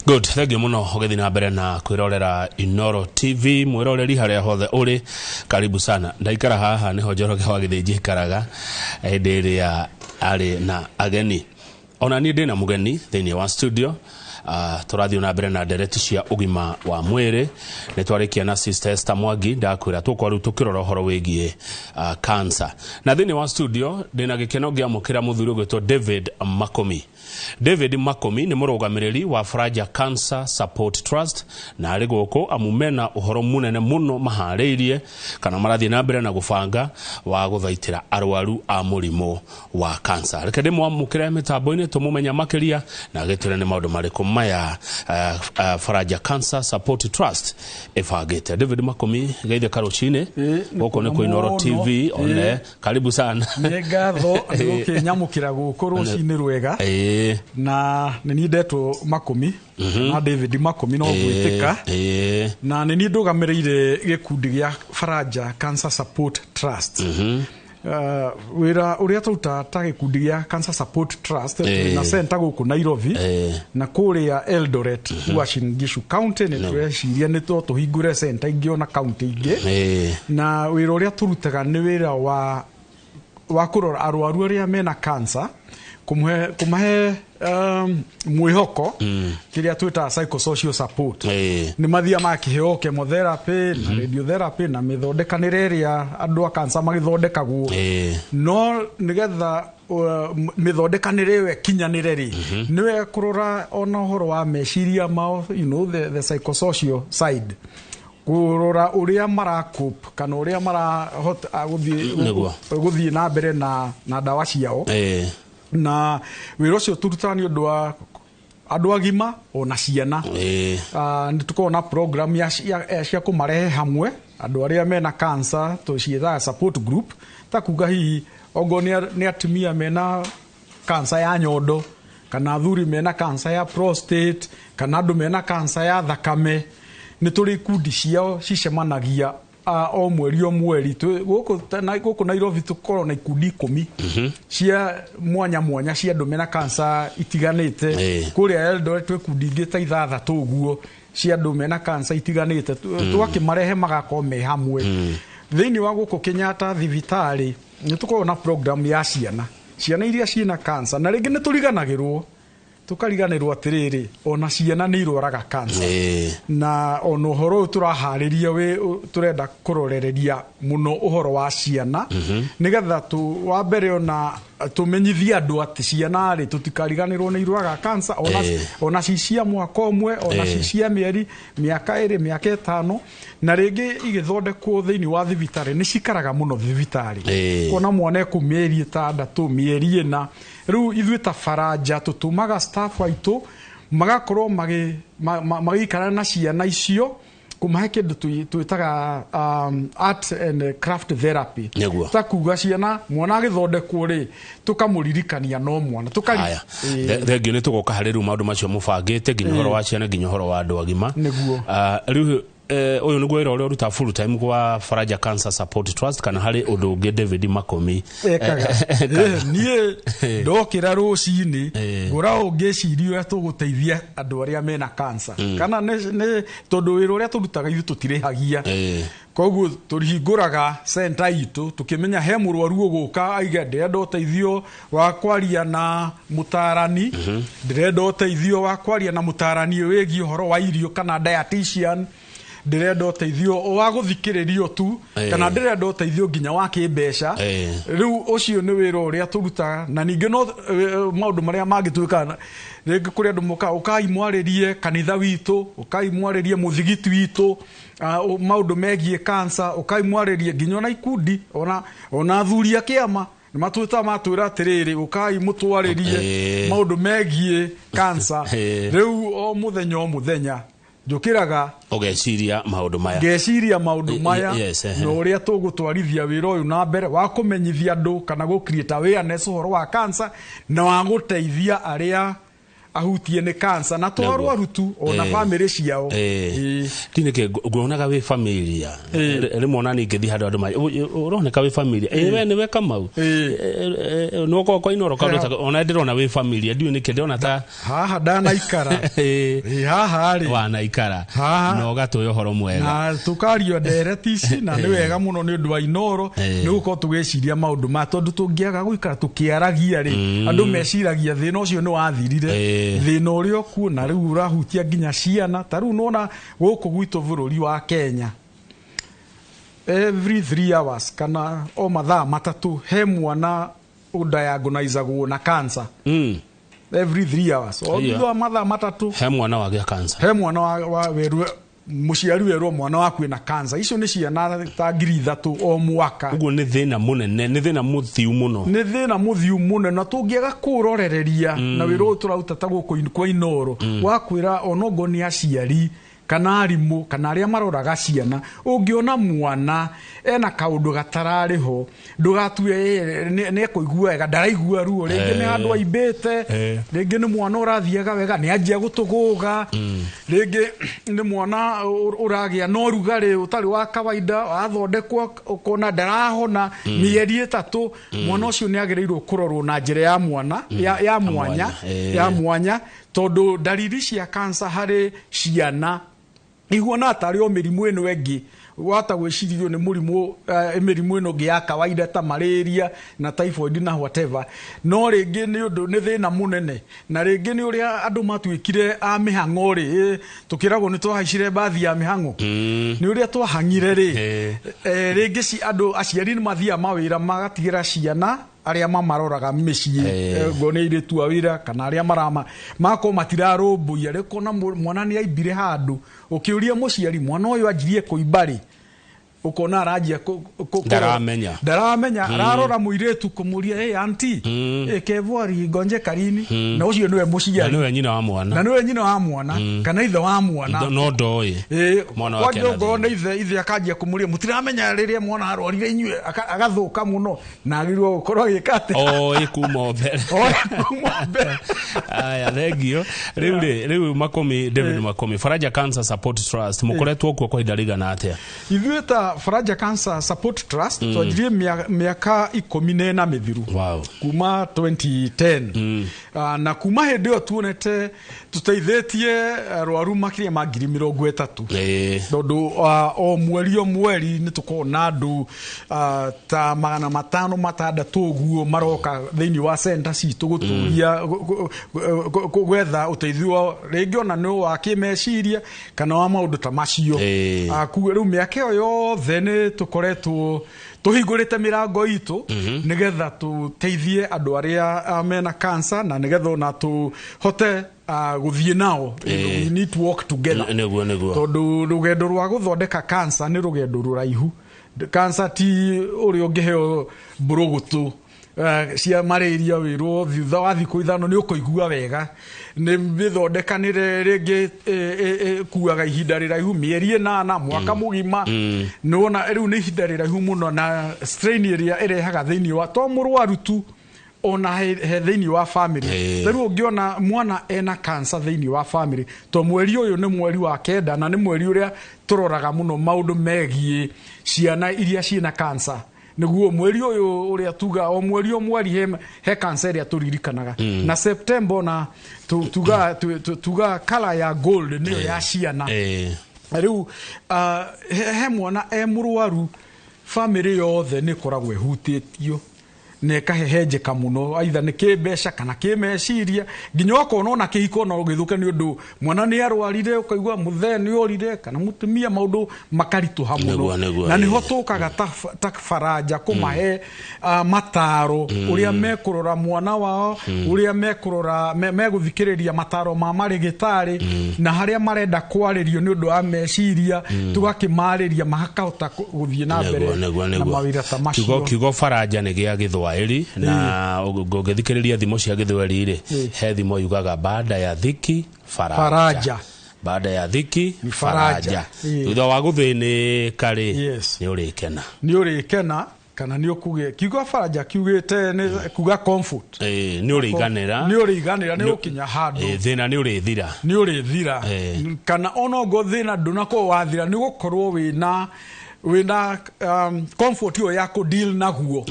Good, thank you muno ũgĩthiĩ na mbere na kwĩrorera Inoro TV. Mwĩroreri harĩa hothe ũrĩ, karibu sana. Ndaikara haha nĩho Njoroge wa Gĩthĩnji ikaraga hĩndĩ ĩrĩa arĩ na ageni. Ona niĩ ndĩna mũgeni thĩinĩ wa studio. Tũrathiĩ na mbere na ndereti cia ũgima wa mwĩrĩ. Nĩ twarĩkia na Sister Esther Mwangi, ndakwĩra tũkwa rĩu tũkĩrora ũhoro wĩgiĩ cancer. Na thĩinĩ wa studio ndĩna gĩkeno ngĩamũkĩra mũthuri ũgwĩtwo David Makomi. David Makomi nĩ mũrũgamĩrĩri wa Faraja Cancer Support Trust na arĩ gũkũ amu mena ũhoro mũnene mũno maharĩirie kana marathiĩ na mbere na gũbanga wa gũthaitĩra arwaru a mũrimũ wa cancer. Reke ndĩmwamũkĩre mĩtambo-inĩ tũmũmenya makĩria na agĩtwĩre nĩ maũndũ marĩkũ maya Faraja Cancer Support Trust ĩbangĩte. David Makomi, geithĩka rũcinĩ. Gũkũ nĩ Inoro TV one, karibu sana. Nĩ ngatho nĩ gũkĩnyamũkĩra gũkũ rũcinĩ rwega. Na nĩ niĩ ndetwo Makũmi na David Makũmi no gwĩtĩka, na nĩ niĩ ndũgamĩrĩire gĩkundi gĩa Faraja Cancer Support Trust. Wĩra ũrĩa tũrutaga ta gĩkundi gĩa Cancer Support Trust, na center gũkũ Nairobi na kũrĩa Eldoret, Uasin Gishu County. Nĩ tũreciria nĩ to tũhingũre center ingĩ ona county ingĩ. Na wĩra ũrĩa tũrutaga nĩ wĩra wa kũrora arwaru arĩa mena cancer, kũmahe mwĩhoko, kĩrĩa twĩtaga psychosocial support. Nĩ mathiaga makĩheo chemotherapy na radiotherapy na mĩthondekanĩre ĩrĩa andũ a cancer magĩthondekagwo. No nĩgetha mĩthondekanĩre ĩyo ĩkinyanĩre rĩ, nĩ wega kũrora ona ũhoro wa meciria mao, the psychosocial side, kũrora ũrĩa maracope kana ũrĩa marahota gũthiĩ gũthiĩ na mbere na ndawa ciao. Na wĩra ũcio tũrutaga nĩ ũndũ wa andũ agima ona ciana. Nĩ tũkoragwo na program cia kũmarehe hamwe andũ arĩa mena cancer, tũciĩtaga support group, ta kuga hihi ongorwo nĩ atumia mena cancer ya nyondo, kana athuri mena cancer ya prostate, kana andũ mena cancer ya thakame, nĩ tũrĩ ikundi ciao cicemanagia o mweri o mweri. Gũkũ Nairobi tũkoragwo na ikundi 10 cia mwanya mwanya cia andũ mena cancer itiganĩte. Kũrĩa Eldoret twĩ ikundi ingĩ ta ithathatũ ũguo cia andũ mena cancer itiganĩte. Tũgakĩmarehe magakorwo me hamwe. Thĩinĩ wa gũkũ Kenyatta thibitarĩ nĩ tũkoragwo na program ya ciana iria ciĩna cancer, na rĩngĩ nĩ tũriganagĩrwo, tũkariganĩrwo atĩrĩrĩ, ona ciana nĩ irwaraga cancer. Na ona ũhoro ũyũ tũraharĩria tũrenda kũrorereria mũno ũhoro wa ciana, nĩgetha tu wa mbere ona tũmenyithie andũ atĩ ciana rĩ, tũtikariganĩrwo nĩ irwaraga cancer, ona, ona ci cia mwaka ũmwe, ona ci cia mĩeri, mĩaka 2, mĩaka 5, na rĩngĩ igĩthondekwo thĩinĩ wa thibitarĩ nĩ cikaraga mũno thibitarĩ. Kuona mwana ekũ mĩeri 6, mĩeri 4. Rĩu ithuĩ ta Faraja tũtũmaga staff aitũ magakorwo magĩikara na ciana icio, kũmahe kĩndũ twĩtaga art and craft therapy. Ta kuga ciana, mwana agĩthondekwo rĩ, tũkamũririkania no mwana. Haya. Thengiũ, nĩ tũgoka harĩ rĩu maũndũ macio mũbangĩte, nginya ũhoro wa ciana, nginya ũhoro wa andũ agima. Rĩu ũyũ nĩguo wĩra ũrĩa ũrutaga full time gwa Faraja Cancer Support Trust, kana harĩ ũndũ ũngĩ David Makomi ekaga? Niĩ ndokĩra rũcinĩ, ngoragwo ngĩciria ũrĩa tũgũteithia andũ arĩa mena cancer, kana nĩ tondũ wĩra ũrĩa tũrutaga ithuĩ tũtirĩhagia. Koguo tũhingũraga center itũ tũkĩmenya he mũrwaru ũgũka aige, "Ndĩrenda ũteithio wa kwaria na mũtarani, ndĩrenda ũteithio wa kwaria na mũtarani wĩgiĩ ũhoro wa irio kana dietitian, ndĩrenda ũteithio wa gũthikĩrĩrio tu, kana ndĩrenda ũteithio nginya wa kĩmbeca." Rĩu ũcio nĩ wĩra ũrĩa tũrutaga. Na ningĩ no maũndũ marĩa mangĩ twĩkaga, rĩngĩ kũrĩ andũ mokaga, "Ũkai mwarĩrie kanitha witũ, ũkai mwarĩrie mũthigiti witũ maũndũ megiĩ cancer, ũkai mwarĩrie nginya ona ikundi." Ona athuri a kĩama nĩ matwĩtaga, matwĩra atĩrĩrĩ, "Ũkai mũtwarĩrie maũndũ megiĩ cancer." Rĩu o mũthenya o mũthenya njũkĩraga ũgeciria maũndũ maya. Ngeciria maũndũ maya yes. na ũrĩa tũgũtwarithia wĩra ũyũ na mbere wa kũmenyithia andũ kana gũ create awareness ũhoro wa cancer na wa gũteithia arĩa ahutie nĩ cancer na to arwaru tu ona family ciao. Tinike nguonaga wi familia rimwe ona ningĩthiĩ handũ andũ ũroneka wĩ familia we nĩwe Kamau no kwa Inooro kaũndũ ona ndĩrona wĩ familia ndiũĩ nĩkĩ ndĩrona ta haha ndanaikara haha rĩ wanaikara na ũgatũhe ũhoro mwega na tũkario ndereti ici na nĩ wega mũno nĩ ũndũ wa Inooro nĩ gũkorwo tũgĩciria maũndũ ma tondũ tũngĩaga gũikara tũkĩaragia rĩ andũ meciragia thĩna ũcio nĩ wathirire thĩna ũrĩa ũkuo na rĩu ũrahutia nginya ciana ta rĩu nona gũkũ gwitũ bũrũri wa Kenya every 3 hours kana o mathaa matatũ he mwana ũdiagnosagwo na cancer. Every 3 hours o thutha wa mathaa matatũ he mwana wagĩa cancer, he mwana wa werũ mũciari werwo mwana waku ena cancer. Icio nĩ ciana ta 3,000 o mwaka. Ũguo nĩ thĩna mũnene, nĩ thĩna mũthiu mũno, nĩ thĩna mũthiu mũno na tũngĩaga kũrorereria na wĩra ũyũ tũraruta ta gũkũ kwa Inooro wa kwĩra onongo nĩ aciari kana arimũ kana arĩa maroraga ciana ũngĩona mwana ena kaũndũ gatararĩ ho ndũgatue nĩ ekũigua wega ndaraigua ruo rĩngĩ nĩ handũ aimbĩte rĩngĩ nĩ mwana ũrathiaga wega nĩ anjia gũtũgũga rĩngĩ nĩ mwana ũragĩa na ũrugarĩ ũtarĩ wa kawaida wathondekwo ũkona ndarahona mĩeri 3 mwana ũcio nĩ agĩrĩirwo kũrorwo na njĩra ya mwana ya mwanya ya mwanya tondũ ndariri cia cancer harĩ ciana ihuana tarĩ o mĩrimũ ĩno ĩngĩ wata gwĩcirio nĩ mũrimũ mĩrimũ ĩno ĩngĩ ya kawaida ta malaria na typhoid na whatever no rĩngĩ nĩ ũndũ nĩ thĩna mũnene na rĩngĩ nĩ ũrĩa andũ matuĩkire a mĩhang'o rĩ tũkĩragwo nĩ twahaicire mbathi ya mĩhang'o nĩ ũrĩa twahang'ire rĩ rĩngĩ andũ aciari nĩ mathiaga mawĩra magatigĩra ciana arĩa mamaroraga mĩciĩ ngo nĩ airĩtu a wĩra kana arĩa marama makorwo matirarũmbũiya rĩ ũkona mwana nĩ aimbire handũ ũkĩũria mũciari mwana ũyũ anjirie kũimba rĩ ũkona aranjia ndaramenya ararora mũirĩtu kũmũria hey auntie kevwari gonje karini na ũcio nĩwe mũciari na nĩwe nyina wa mwana na nĩwe nyina wa mwana kana ithe wa mwana no ndoĩ mwana wake na ithe ithe akanjia kũmũria mũtiramenya rĩrĩa mwana arwarire inyuĩ agathũka mũno na agĩrĩirwo gũkorwo agĩka atĩa oĩ kuma mbere aya thengio rĩu rĩ rĩu Makomi David Makomi Faraja Cancer Support Trust mũkoretwo kuo kwa ihinda rĩigana atĩa? Ithuĩ ta Faraja Cancer Support Trust twanjirie mĩaka 14 mĩthiru. Wow. Kuma 2010 na kuma hĩndĩ ĩyo tuonete tũteithĩtie arwaru makĩria ma 30,000 tondũ o mweri o mweri nĩ tũkoragwo na andũ ta 506 ũguo maroka thĩinĩ wa center citũ gũtũria gwetha ũteithio rĩngĩ ona nĩ wa kĩmeciria kana wa maũndũ ta macio. Rĩu mĩaka ĩyo yothe nĩ tũkoretwo tũhingũrĩte mĩrango itũ nĩgetha tũteithie andũ arĩa mena cancer na nĩgetha ona tũhote gũthiĩ nao. We need to work together. Nĩguo nĩguo tondũ rũgendo rwa gũthondeka cancer nĩ rũgendo rũraihu. Cancer ti ũrĩa ũngĩheo mbũrũgũtũ cia malaria wĩrwo thutha wa thikũ 5 nĩ ũkũigua wega nĩ mĩthondekanĩre rĩngĩ kuaga ihinda rĩraihu mĩeri 8 mwaka mũgima nĩwona rĩu nĩ ihinda rĩraihu mũno na strain ĩrĩa ĩrehaga thĩinĩ wa to mũrwaru tu ona he thĩinĩ wa family. Rĩu ũngĩona mwana ena cancer thĩinĩ wa family to mweri ũyũ nĩ mweri wa 9 na nĩ mweri ũrĩa tũroraga mũno maũndũ megiĩ ciana iria ciĩna cancer nĩguo mweri ũyũ ũrĩa tuga o mweri o mweri he cancer ĩrĩa tũririkanaga na September na tuga kala ya gold nĩyo ya ciana. Rĩu he mwana e mũrwaru family yothe nĩ ĩkoragwo ĩhutĩtio na ĩkahehenjeka mũno aitha nĩ kĩmbeca kana kĩmeciria nginya ũkona ona kĩhiko no gĩthũke nĩ ũndũ mwana nĩ arwarire ũkaigua mũthee nĩ orire kana mũtumia maũndũ makaritũha mũno na nĩho tũkaga ta Faraja kũmahe mataro ũrĩa mekũrora mwana wao ũrĩa mekũrora megũthikĩrĩria mataro ma marĩgĩtarĩ na harĩa marenda kwarĩrio nĩ ũndũ wa meciria tũgakĩmarĩria makahota gũthiĩ na mbere na mawĩra ta macio. Kiugo Faraja nĩ gĩa Gĩthwaĩri na ũngĩthikĩrĩria thimo cia Gĩthweri rĩ he thimo yugaga baada ya dhiki faraja, baada ya dhiki faraja, thutha wa gũthĩnĩka rĩ nĩ ũrĩkena, nĩ ũrĩkena. Kana nĩ ũkugĩa kiugo Faraja kiugĩte nĩ kuga comfort. Nĩ ũrĩiganĩra. Nĩ ũrĩiganĩra, nĩ ũkinya handũ. Thĩna nĩ ũrĩthira. Nĩ ũrĩthira. Kana onongo thĩna ndũnakorwo wathira, nĩ gũkorwo wĩna comfort ĩyo ya kũ deal naguo.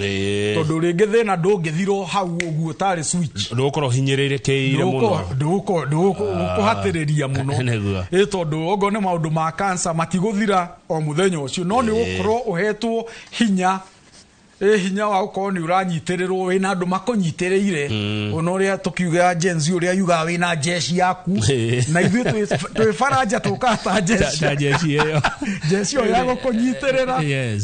Tondũ rĩngĩ thĩna ndũngĩthirwo hau ũguo tarĩ switch. Ndũgũkorwo hinyĩrĩrĩkĩire mũno. Ndũgũkũhatĩrĩria mũno. Tondũ okorwo nĩ maũndũ ma cancer matigũthira o mũthenya ũcio, no nĩ ũgũkorwo ũhetwo hinya. Hinya wa gũkorwo nĩ ũranyitĩrĩrwo, wĩna andũ makũnyitĩrĩire. Ona ũrĩa tũkiuga Gen Z ũrĩa yugaga wĩna jeshi yaku. Na ithuĩ twĩ Faraja tũkaga ta jeshi. Ta jeshi ĩyo. Jeshi ĩyo ya gũkũnyitĩrĩra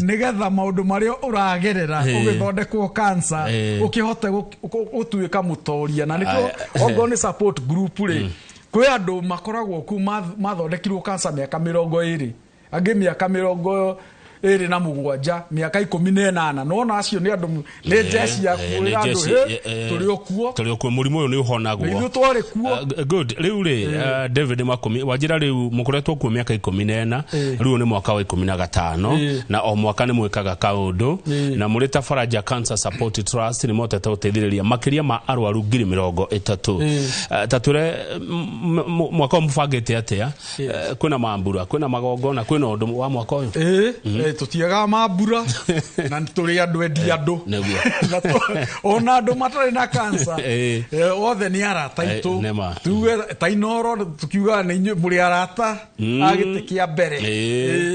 nĩgetha maũndũ marĩa ũragerera ũgĩthondekwo cancer ũkĩhote gũtuĩka mũtoria. Na nĩkĩo okorwo nĩ support group rĩ, kwĩ andũ makoragwo kuu mathondekirwo cancer mĩaka 20, angĩ mĩaka 27, mĩaka 18. Nona acio nĩ andũ nĩ jeshi ya kwĩra andũ tũrĩ o kuo. Tũrĩ o kuo, mũrimũ ũyũ nĩ ũhonagwo. Ithuĩ twarĩ kuo. Good. Rĩu rĩ, David Makumi, wanjĩra rĩu mũkoretwo kuo mĩaka 14, rĩu nĩ mwaka wa 15, na o mwaka nĩ mwĩkaga kaũndũ, na mũrĩ ta Faraja Cancer Support Trust nĩ mũhotete gũteithĩrĩria makĩria ma arwaru 30,000. Ta twĩre mwaka ũyũ mũbangĩte atĩa? Kwĩna mambura, kwĩna magongona, kwĩna ũndũ wa mwaka ũyũ? Tũtiagaga mambura na tũrĩ andũ endi andũ. Ona andũ matarĩ na cancer othe nĩ arata aitũ. Tuge ta Inooro tukiugaga nĩ inyuĩ mũrĩ arata a gĩtĩ kĩa mbere.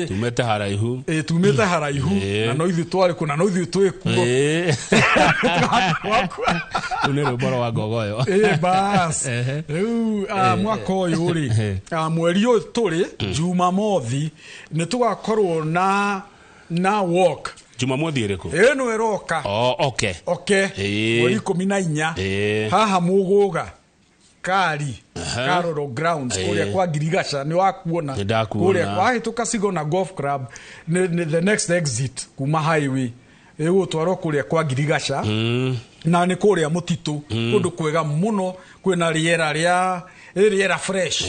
Tumĩte haraihu. Tumĩte haraihu na no ithuĩ twarĩ kuo na no ithuĩ twĩ kuo. Rĩu nĩ rwĩmbo rwa Ngogoyo. Bas. Rĩu mwaka ũyũ rĩ, mweri ũyũ tũrĩ Jumamothi nĩ tũgakorwo na walk. Jumamothi ĩrĩkũ? Ĩno ĩroka. Oh, okay. Okay. Mweri 14. Haha Mũgũga Kari Karoro Grounds kũrĩa kwa Ngirigaca nĩ wakuona. Kũrĩa wahĩtũka Sigona Golf Club nĩ the next exit kuma highway. Ĩgũtwarwo kũrĩa kwa Ngirigaca. Na nĩ kũrĩa mũtitũ, kũndũ kwega mũno, kwĩna rĩera rĩa rĩera fresh.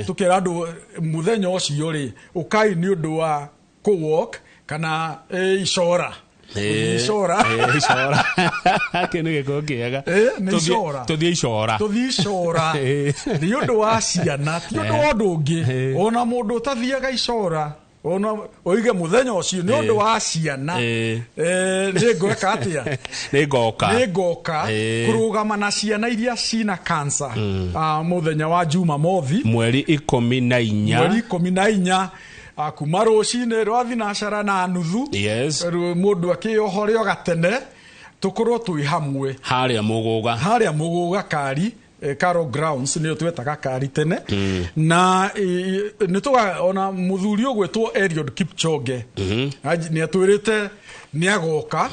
Tũkera andũ mũthenya ũcio rĩ, ũkai nĩ ũndũ wa kũ walk kana icora. Icora. Icora. Kĩu nĩ gĩko kĩega. Nĩ icora. Tũthiĩ icora. Tũthiĩ icora. Nĩ ũndũ wa ciana, ti ũndũ wa ũndũ ũngĩ. Ona mũndũ ũtathiaga icora, ona oige mũthenya ũcio nĩ ũndũ wa ciana. Nĩ ngwĩka atĩa? Nĩ ngoka. Nĩ ngoka kũrũgama na ciana iria cina cancer mũthenya wa Jumamothi. Mweri 14. Mweri 14. Kuma rũcinĩ rwa thinacara na nuthu. Yes. Mũndũ akĩyohore o gatene tũkorwo twĩ hamwe harĩa Mũgũga. Harĩa Mũgũga Kari, Karo Grounds nĩyo twetaga Kari tene. Na nĩ tũga ona mũthuri ũgwĩtwo Eliud Kipchoge nĩ atwĩrĩte nĩ agoka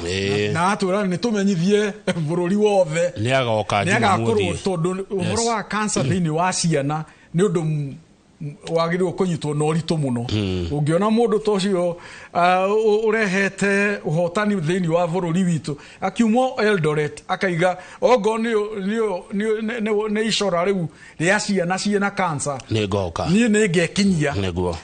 na atwĩra nĩ tũmenyithie bũrũri wothe nĩ agoka Jumamothi, tondũ ũhoro wa cancer thĩinĩ wa ciana nĩ ũndũ wagĩrĩirwo kũnyitwo na ũritũ mũno. Ũngĩona mũndũ ta ũcio ũrehete ũhotani thĩinĩ wa bũrũri witũ akiumwo Eldoret akaiga ogo nĩ icora rĩu rĩa ciana ciĩna cancer, nĩ ngoka, niĩ nĩ ngekinyia.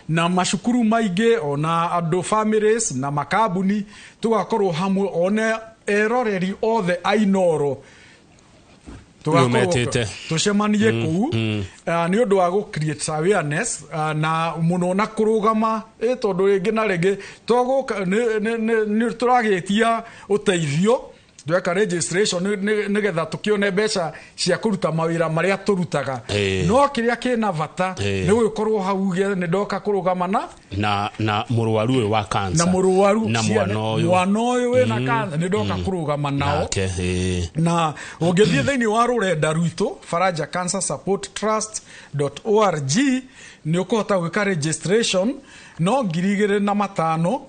Na macukuru maingĩ ona andũ families na makambuni tũgakorwo hamwe, ona eroreri othe a Inooro tũcemanie kũu nĩ ũndũ wa gũ create awareness na mũno na kũrũgama, tondũ rĩngĩ na rĩngĩ tũgũka nĩ tũragĩtia ũteithio, tweka registration nĩgetha tũkĩone mbeca cia kũruta mawĩra marĩa tũrutaga. No kĩrĩa kĩna bata nĩ gũgĩkorwo hau uge nĩ ndoka kũrũgama na mũrwaru ũyũ wa cancer, na mũrwaru na mwana ũyũ wĩna cancer, nĩ ndoka kũrũgama nao. Na ũngĩthiĩ thĩinĩ wa rũrenda rwitũ Faraja Cancer Support Trust.org nĩ ũkũhota gwĩka registration no 2,500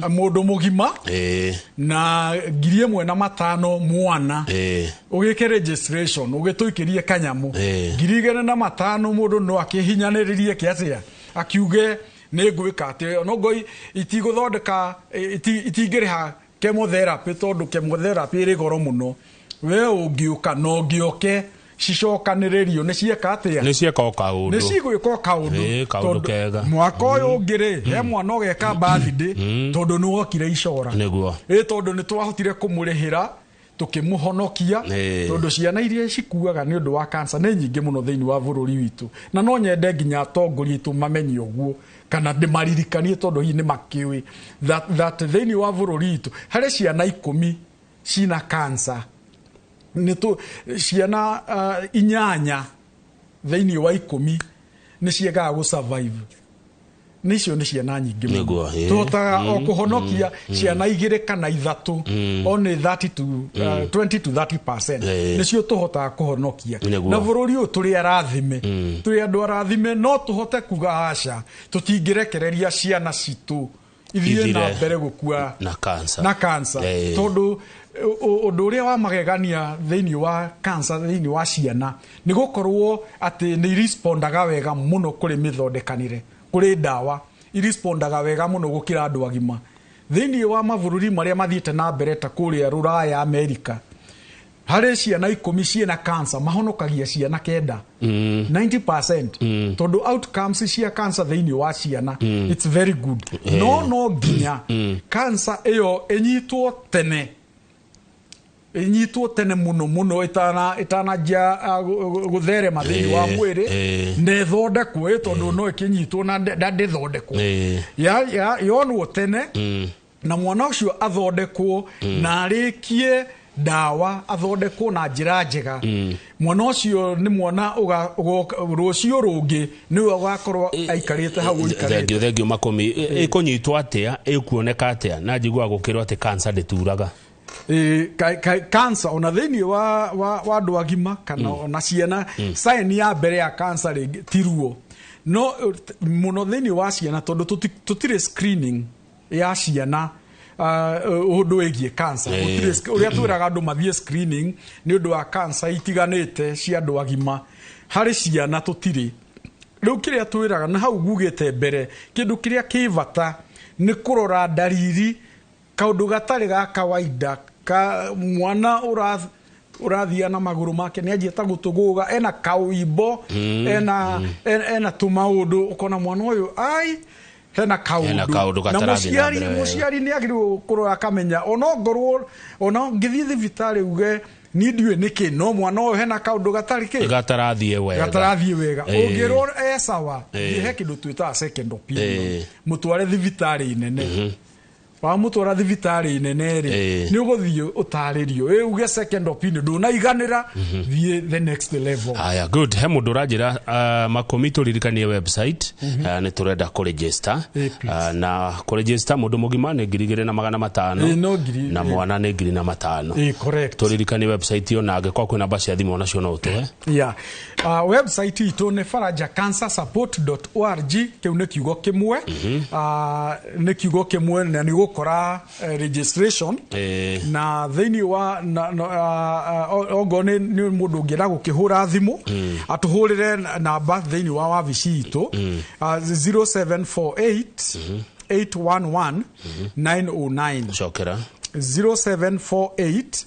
mũndũ mũgima na 1,500 mwana. Ũgĩke registration ũgĩtũikĩrie kanyamũ 2,500 mũndũ no akĩhinyanĩrĩrie kĩatĩa akiuge nĩ ngwĩka atĩ no ngoi itigũthondeka itingĩrĩha chemotherapy tondũ chemotherapy ĩrĩ goro mũno. We ũngĩũka no ngĩoke cicokanĩrĩrio nĩ cieka atĩa? Nĩ cieka o kaũndũ. Nĩ cigwĩka o kaũndũ. Kaũndũ kega. Mwaka ũyũ ũngĩ rĩ, he mwana ũgeka birthday tondũ nĩ wokire icora. Nĩguo. Tondũ nĩ twahotire kũmũrĩhĩra tukimuhonokia tondu ciana iria cikuaga ni undu wa cancer ni nyingi muno thiini wa bururi witu, na no nyende nginya atongoria itu mamenye uguo kana ndimaririkanie tondu hihi ni makiui that thiini wa bururi witu hari ciana 10 cina cancer, ni tu ciana 8 thiini wa 10 ni ciagaga gu survive. Nicio ni ciana nyingĩ mũno, tũhotaga o kũhonokia ciana 2 kana 3, only 30 to 20 to 30% nicio tũhotaga kũhonokia. Na bũrũri ũyũ tũrĩ arathime, tũrĩ andũ arathime, no tũhote kuga aca, tũtingĩrekereria ciana citũ ithiĩ na mbere gũkua na cancer, tondũ ũndũ ũrĩa wa magegania thĩinĩ wa cancer thĩinĩ wa ciana nĩ gũkorwo atĩ nĩ irespondaga wega mũno kũrĩ mĩthondekanĩre, kuri ndawa irespondaga wega muno gukira andu agima. Thiini wa mabũrũri maria mathiĩte na mbere ta kuria Ruraya, America, hari ciana 10 ciena cancer mahonokagia ciana 9, 90%, tondu outcomes cia cancer thiini wa ciana it's very good. No nginya cancer iyo inyitwo tene, inyitwo tene muno muno itananjia gutherema thiini wa mwiri, na ithondekwo, tondu no ikinyitwo na ndithondekwo, yonwo tene na mwana ucio athondekwo na arikie ndawa, athondekwo na njira njega. Mwana ucio ni mwana rucio rungi niwe ugakorwo aikarite hau uikarite. Thengiũ Makũmi. Ikunyitwo atia, ikuoneka atia? Na njiguaga gukirwo ati cancer ndituraga. Cancer ona thiini wa andu agima kana ona ciana, sign ya mbere ya cancer rĩngĩ ti ruo, no muno thiini wa ciana tondu tutire screening ya ciana undu wigie cancer. Uria twiraga andu mathie screening ni undu wa cancer itiganite cia andu agima, hari ciana tutire. Riu kiria twiraga na hau ngugite mbere, kindu kiria ki bata ni kurora ndariri, kaundu gatari ga kawaida ka mwana urathia na maguru make ni anjieta gutuguga, ena kauimbo, ena tumaundu, ukona mwana uyu ai hena kaundu. Na muciari ni agiriwo kurora akamenya ona ngorwo ona ngithie thibitari uge ni ndiũĩ nĩkĩ, no mwana ũyũ hena kaũndũ gatarĩ kĩ gatarathiĩ wega, gatarathiĩ wega. Ũngĩrwo e sawa, he kĩndũ twĩtaga second opinion, mũtware thibitarĩ nene. Wamũtwara thibitarĩ nene rĩ, nĩ ũgũthiĩ ũtarĩrio, uge second opinion ndũnaiganĩra, thiĩ the next level. Aya, good. He mũndũ ũranjĩra Makũmi tũririkanie website, nĩ tũrenda kũregister, na kũregister mũndũ mũgima nĩ 2500 na mwana nĩ 1500. Correct. Tũririkanie website ĩyo, na angĩkorwo kwĩ namba cia thimũ onacio no ũtũhe. Yeah. Website itũ nĩ farajacancersupport.org. Kĩu nĩ kiugo kĩmwe, nĩ kiugo kĩmwe, na nĩ ũgũkora registration na thiini wa ongo ni mundu ungienda gukihura thimu atuhurire namba thiini wa wabici itu 0748 811 909. Cokera. 0748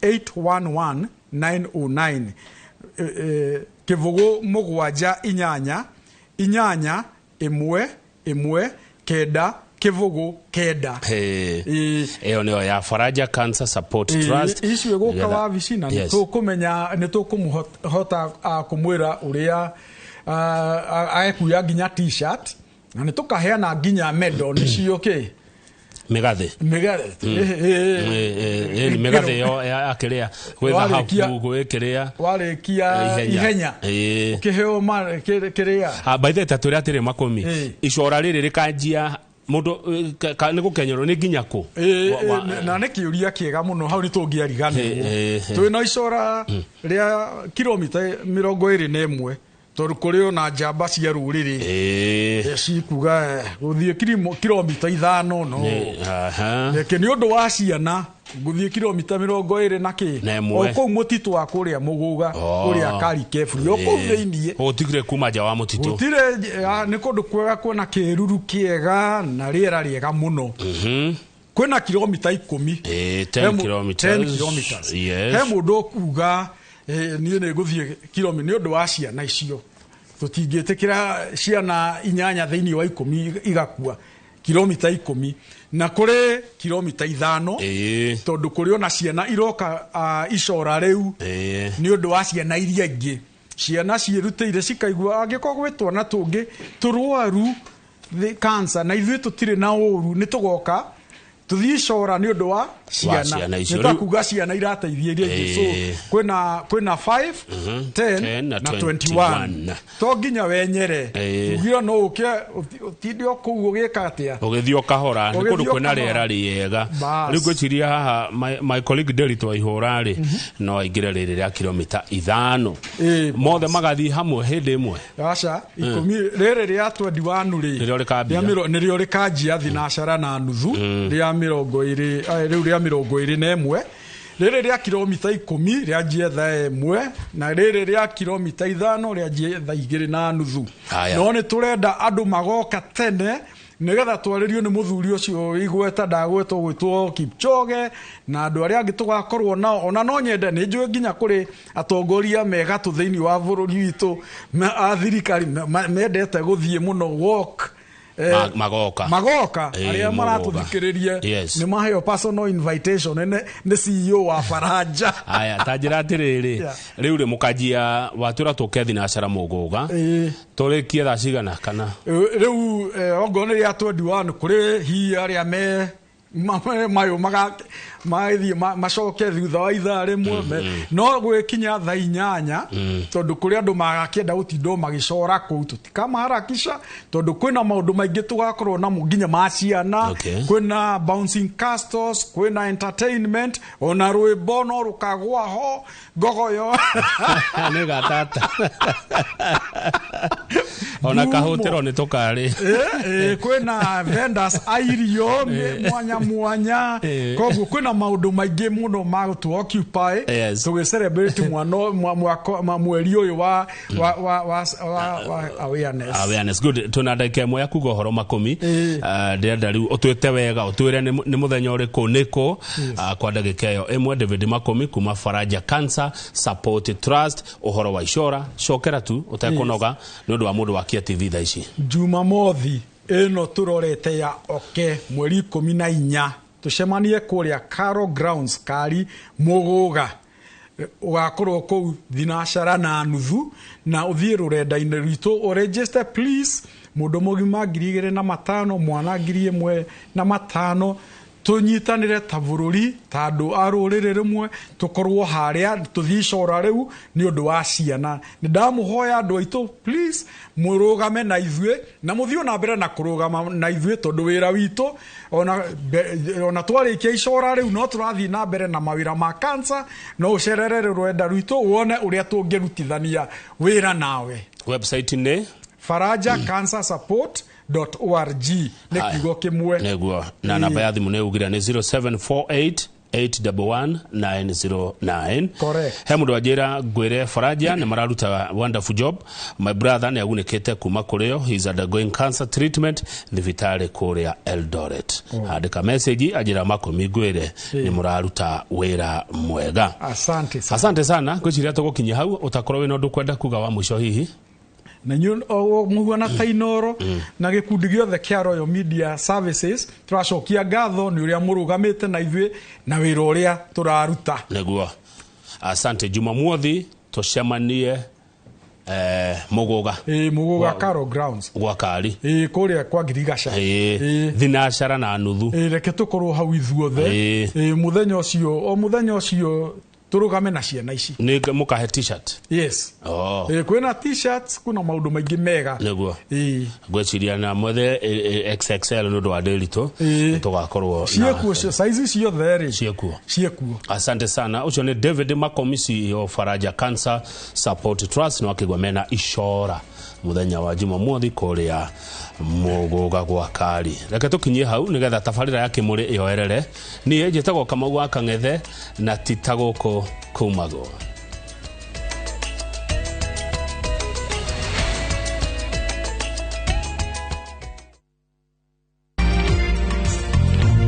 811 909. Kivugu 7 8 8 1 1 9 kivugu 9. Iyo niyo ya Faraja Cancer Support Trust. Icio iguka wabici na nitukumenya nitukumuhota kumwira uria aekuya nginya t-shirt na nitukaheana nginya medal nicio ki migathe migathe yo ya kiria gwetha hapu gwikiria warikia ihenya ukiheo kiria. By the way, taturia atiri Makũmi, icora riri rikanjia mundu ni gukenyerwo ni nginya ku na ni kiuria kiega muno hau ni tungiariganirwo twina icora ria kilomita 21 tondu kuri ona njamba cia ruriri cikuga guthie kilomita 5 no reke ni undu wa ciana guthie kilomita 20 na ki o kuu mutitu wa kuria muguga kuria Karikeburi o kuu thiini gutigire kuma nja wa mutitu gutire ni kundu kwega kwina kiruru kiega na riera riega muno. Kwina kilomita 10 10 kilometers. He mundu kuga Niĩ nĩ ngũthiĩ kilomi nĩ ũndũ wa ciana icio. Tũtingĩtĩkĩra ciana 8 thĩinĩ wa 10 igakua kilomita 10 na kũrĩ kilomita 5 tondũ kũrĩ ona ciana iroka icora rĩu nĩ ũndũ wa ciana iria ingĩ. Ciana ciĩrutĩire cikaigua angĩkorwo gwĩ twana tũngĩ tũrwaru cancer na ithuĩ tũtirĩ na ũru nĩ tũgoka tũthiĩ icora nĩ ũndũ wa ciana. Nĩ ta kuga ciana irateithia iria ingĩ. So kwĩna 5, 10 na 21. To nginya wenyere. Tugire no ũke ũtinde o kũu ũgĩka atĩa? Ũgĩthiĩ o kahora, nĩ kũndũ kwĩna rĩera rĩega. Rĩu ngwĩciria haha my colleague Nderitu Waihũra rĩ, no aingĩre rĩrĩ rĩa kilomita 5. Mothe magathiĩ hamwe hĩndĩ ĩmwe. Aca, 10 rĩrĩ rĩa 21 rĩ. Nĩrĩo rĩkambia. Nĩrĩo rĩkanjia thinacara na nuthu rĩa 20 rĩu rĩa 21. Rĩrĩ rĩa kilomita 10 rĩanjie thaa 1 na rĩrĩ rĩa kilomita 5 rĩanjie thaa 2 na nuthu. No nĩ tũrenda andũ magoka tene nĩgetha twarĩrio nĩ mũthuri ũcio igweta ndagwetwo gwĩtwo Kipchoge na andũ arĩa angĩ tũgakorwo nao. Ona no nyende nĩ njũĩ nginya kũrĩ atongoria megatũ thĩinĩ wa bũrũri witũ a thirikari mendete gũthiĩ mũno walk. Magoka. Magoka arĩa maratũthikĩrĩria nĩ maheo personal invitation nĩ CEO wa Faranja. Aya ta njĩra atĩrĩrĩ, rĩu rĩ mũkanjia watwĩra tũke thinacara mũgũga tũrĩkie thaa cigana kana rĩu ongorwo nĩ rĩa 21 kũrĩ hihi arĩa me mayo magĩthiĩ macoke thutha wa ithaa rĩmwe no gwĩkinya thaa 8 tondũ kũrĩ andũ magakĩenda gũtindwo magĩcora kũu tũtikamaharakisha tondũ kwĩna maũndũ maingĩ tũgakorwo namo nginya ma ciana. Kwĩna bouncing castles, kwĩna entertainment, ona rwĩmbo no rũkagwa ho ngogoyo nĩ gatata ona kahũtĩro nĩ tũkarĩ. Kwĩna vendors a irio mwanya mwanya, koguo kwĩna maũndũ maingĩ mũno ma gũtũ occupy tũgĩ celebrate mweri ũyũ wa awareness. Awareness. Good. Twĩna ndagĩka ĩmwe ya kuga ũhoro makũmi. Ndĩrenda rĩu ũtwĩte wega ũtwĩre nĩ mũthenya ũrĩkũ nĩkũ kwa ndagĩka ĩyo ĩmwe. David Makũmi kuma Faraja Cancer Support Trust, ũhoro wa icora cokera tu ũtekũnoga nĩ ũndũ wa mũndũ wa Kia TV thaa ici. Jumamothi ĩno tũrorete ya oke mweri 14 tũcemanie kũrĩa Caro Grounds Kari Mũgũga. Ũgakorwo kũu thinacara na nuthu na ũthiĩ rũrenda-inĩ rwitũ ũregister please. Mũndũ mũgima 2,500, mwana 1,500. Tũnyitanĩre ta bũrũri ta andũ a rũrĩrĩ rĩmwe tũkorwo harĩa tũthiĩ icora rĩu nĩ ũndũ wa ciana. Nĩ ndamũhoya andũ aitũ please mũrũgame na ithuĩ na mũthiĩ na mbere na kũrũgama na ithuĩ tondũ wĩra witũ ona twarĩkia icora rĩu no tũrathiĩ na mbere na mawĩra ma cancer. No ũcerere rũrenda rwitũ wone ũrĩa tũngĩrutithania wĩra nawe. Website nĩ Faraja Cancer Support .org nĩ kiugo kĩmwe nĩguo, na namba ya thimũ nĩ ugire nĩ 0748 811 909. Correct. He mũndũ anjĩra ngwĩre Faraja nĩ mararuta wonderful job. My brother nĩ agunĩkĩte kuma kũrĩo, he is undergoing cancer treatment thibitarĩ kũrĩa Eldoret. Andĩka message anjĩra Makũmi ngwĩre nĩ mũraruta wĩra mwega. Asante sana. Asante sana. Ngwĩciria tũgũkinyia hau, ũtakorwo wĩna ũndũ kwenda kuga wa mũico hihi. Na inyuĩ mũhuana ta Inooro na gĩkundi gĩothe kĩa Royal Media Services tũracokia ngatho nĩ ũrĩa mũrũgamĩte na ithuĩ na wĩra ũrĩa tũraruta. Nĩguo. Asante. Jumamothi tũcemanie Mũgũga. Mũgũga Caro Grounds. Gwa Kari. Kũrĩa kwa Ngirigaca. Thinacara na nuthu. Reke tũkorwo hau ithuothe. Mũthenya ũcio, o mũthenya ũcio tũrũgame na ciana ici. Nĩ mũkahe t-shirt? Yes. Kwĩna t-shirts, kwĩna maũndũ maingĩ mega. Nĩguo. Ngwĩciria na mwethe XXL nĩ ũndũ wa Nderitu tũgakorwo ciĩkuo, size ciothe rĩ ciĩkuo. Ciĩkuo. Asante sana. Ũcio nĩ David Makomi, CEO Faraja Cancer Support Trust, nĩ wakĩgwa mena icora mũthenya wa Jumamothi kũrĩa Mũgũga gwa Kari. Reke tũkinyie hau nĩgetha tabarĩra ya Kĩmũrĩ yoerere. Niĩ njĩtagwo Kamau wa Kang'ethe na ti ta gũkũ kumagwo.